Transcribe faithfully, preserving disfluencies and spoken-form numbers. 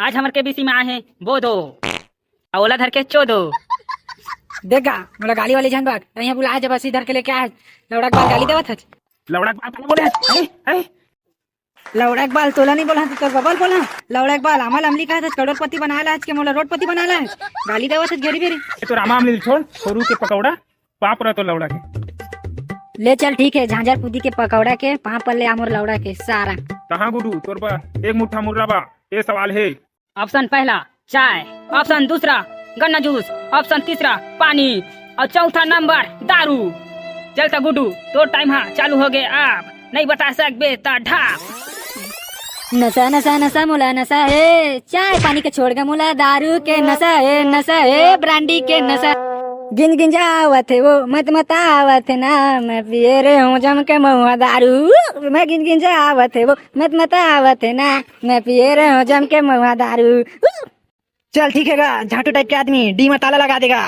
आज हमर केबीसी में आए हे बोधो, अउ ओला धर के चोदो। देख गा, मोला गाली वाली झन बक, तैं बुलाए जबरदस्ती धर के लेके आए, लौड़ा के बाल गाली देवत हच। लौड़ा के बाल काला बोले हच? ए, ए, लौड़ा के बाल तोला नहीं बोला, तो तोर बबल बोला। लौड़ा के बाल आमा ल अमली कहत हच, करोड़पति बनाए ला हच के मोला रोडपति बनाए ला हच। गाली देवत हच घेरी बेरी। ए, तो रामा अमली छोड़, खोरू के पकौड़ा, पाप रह तो लौड़ा के। ले चल ठीक है, झांझर कूदी के पकौड़ा के, पाप ले आ मोर लौड़ा के, सारा। कहाँ गुडू, तोर बा एक मुट्ठा मुर्रा बा, ए सवाल हे। ऑप्शन पहला चाय, ऑप्शन दूसरा गन्ना जूस, ऑप्शन तीसरा पानी, अउ चौथा नंबर दारू। चल त गुड्डू, तोर टाइम हा चालू हो गे, अब नहीं बता सकबे त ढाप। नशा नशा नशा मोला नशा हे, चाय पानी के छोड़ गे मोला, दारू के नशा हे, नशा हे ब्रांडी के नशा। गिन गिन जावत हे वो, मत मत आवत हे ना, मैं पिए रे हूँ जम के महुआ दारू। मैं गिन गिन जावत हे वो, मत मत आवत हे ना, मैं पिए रे हूँ जम के महुआ दारू। चल ठीक है गा, झांटू टाइप के आदमी, डी में ताला लगा देगा।